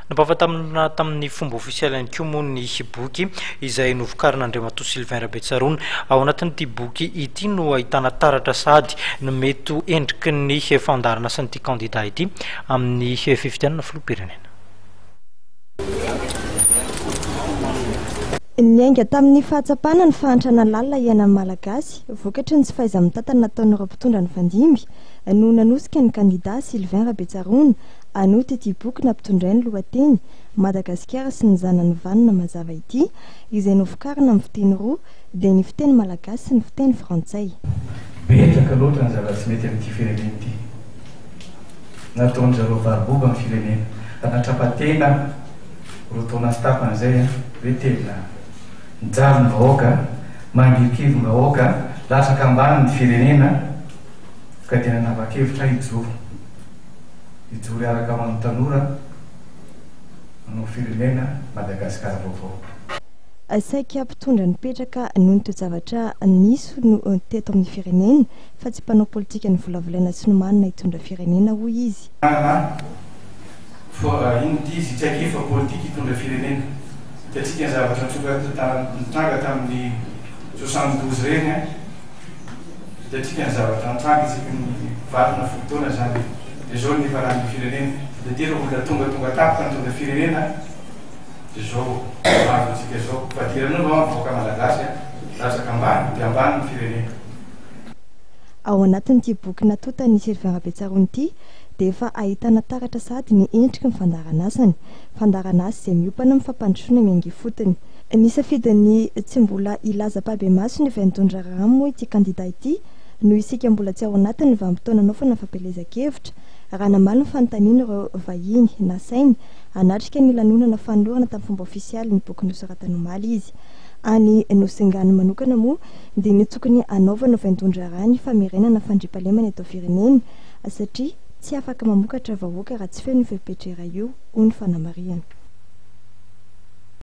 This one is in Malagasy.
Nampahafantarina tamin'ny fomba ofisialy ihany koa moa ny boky izay novokarin'Andriamatoa Sylvain Rabetsaroana. Ao anatin'ity boky ity no ahitana taratra sahady ny mety ho endriky ny fandaharanasan'ity kandida ity amin'ny fifidianana filoham-pirenena. Niainga tamin'ny fahatsapana ny fahantrana lalina iainan'ny Malagasy vokatry ny tsy fahaiza-mitantana nataon'ireo mpitondra nifandimby no nanosika ny kandida Sylvain Rabetsaroana Anota ity boky nampitondrainy lohateny Madagasikara sy ny zanany vanona mazava ity, izay novokarina amin'ny fiteny roa, dia ny fiteny malagasy sy ny fiteny frantsay. Betsaka loatra ny zava-tsy mety amin'ity firenena ity. Nataon-dry zareo varoboba ny firenena. Natrapa-tena roa taona sy tapany izay hoe tena mijaly ny vahoaka, mangirikiry ny vahoaka, latsaka ambany ny firenena ka dia nanapa-kevitra hijoro. Hijoro hiaraka ho an'ny tanora hanao firenena Madagasikara vaovao. Saika mpitondra nipetraka noho ny toe-javatra nisy no teto amin'ny firenena fa tsy mpanao politika novolavolaina sy nomanina hitondra firenena, hoy izy. Manana fo ino ity izy traikefa politika hitondra firenena. Hitantsika ny zavatra nitranga tamin'ny 72 ireny an. Hitantsika ny zavatra nitranga isaky ny valo na folo taona izany dia izao no nifaran'ny firenena. Dia ity ireo olona tongatonga tampoka nitondra firenena dia izao mahazo antsika izao. Fadiranovana ny vahoaka malagasy a, latsaka ambany dia ambany ny firenena. Ao anatin'ity boky natontan'i Sylvain Rabetsaroana ity dia efa ahitana taratra sahady ny endriky ny fandaharanasany. Fandaharanasa izay miompana amin'ny fampandrosoana miainga ifotony. Nisafidy ny tsy mbola hilaza ampahibemaso ny vaindohan-draharaha moa ity kandida ity noho isika mbola tsy ao anatin'ny vanim-potoana anaovana fampielezan-kevitra, raha namaly ny fanontanian'ireo vahiny nasainy hanatrika ny lanonana fanolorana tamin'ny fomba ofisialy ny boky nosoratany omaly izy. Any Nosingany manokana moa dia ny tokony hanaovana vaindohan-draharaha ny famerenana fandriampahalemana eto firenena satria tsy afaka mamokatra vahoaka raha tsy feno io fepetra iray io, hoy ny fanamarihana.